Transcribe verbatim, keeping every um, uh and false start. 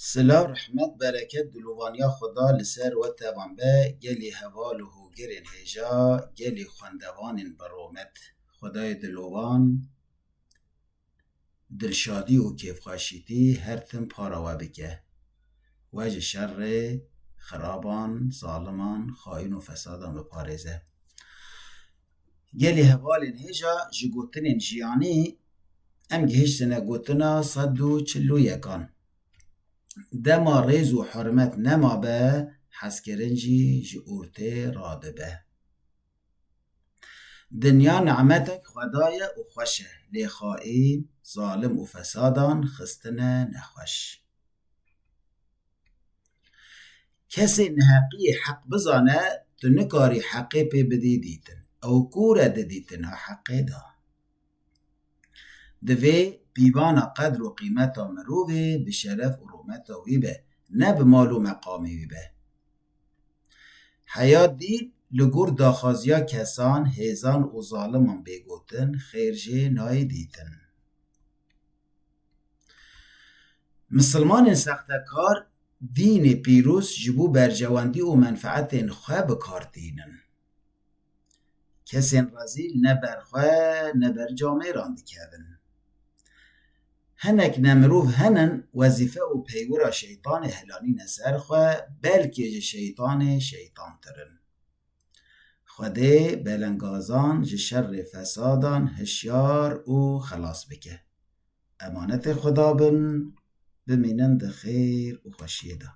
Silav, rehmet, bereket, dilovaniya Xweda li ser we tevan be, gelî heval û hogirên hêja, gelî xwendevanên bi romet. Xwedayê dilovan dilşadî û kêfxweşîtî her tim para we bike. We ji şerê xiraban, zaliman, xayîn û fesadan biparêze. Gelî hevalên hêja, ji gotinên jiyanî em gihiştine gotina sed û çil û yekan. Dema rêz û hurmet nemabe, hezkirin jî ji ortê radibe. Dinya nimetek Xweda ye û xweş e, lê xayîn, zalim û fesadan xistine nexweş. Kesê neheqiyê heq bizane, tu nikarî heqê pê bidî dîtin. Ew kûr e didîtina heqê da. Divê pîvana qedr û qîmeta mirovê bi şeref û rûmeta wî be, ne bi mal û meqamê wî be. Heya dîn li gor daxwaziya kesan, hêzan û zaliman bê gotin, xêr jê nayê dîtin. Misilmanên sextekar dînê pîroz ji bo berjewendî û menfeetên xwe bi kar tînin. Kesên rezîl ne ber xwe ne ber camêran dikevin. Hinek nemirov henin wezîfe û peywira şeytanê hilanîne ser xwe, belkî ji şeytanê şeytantir in. Xwedê belengazan ji şerê fesadan hişyar û xelas bike. Emanetê Xweda bin, bimînin di xêr û xweşiyê de.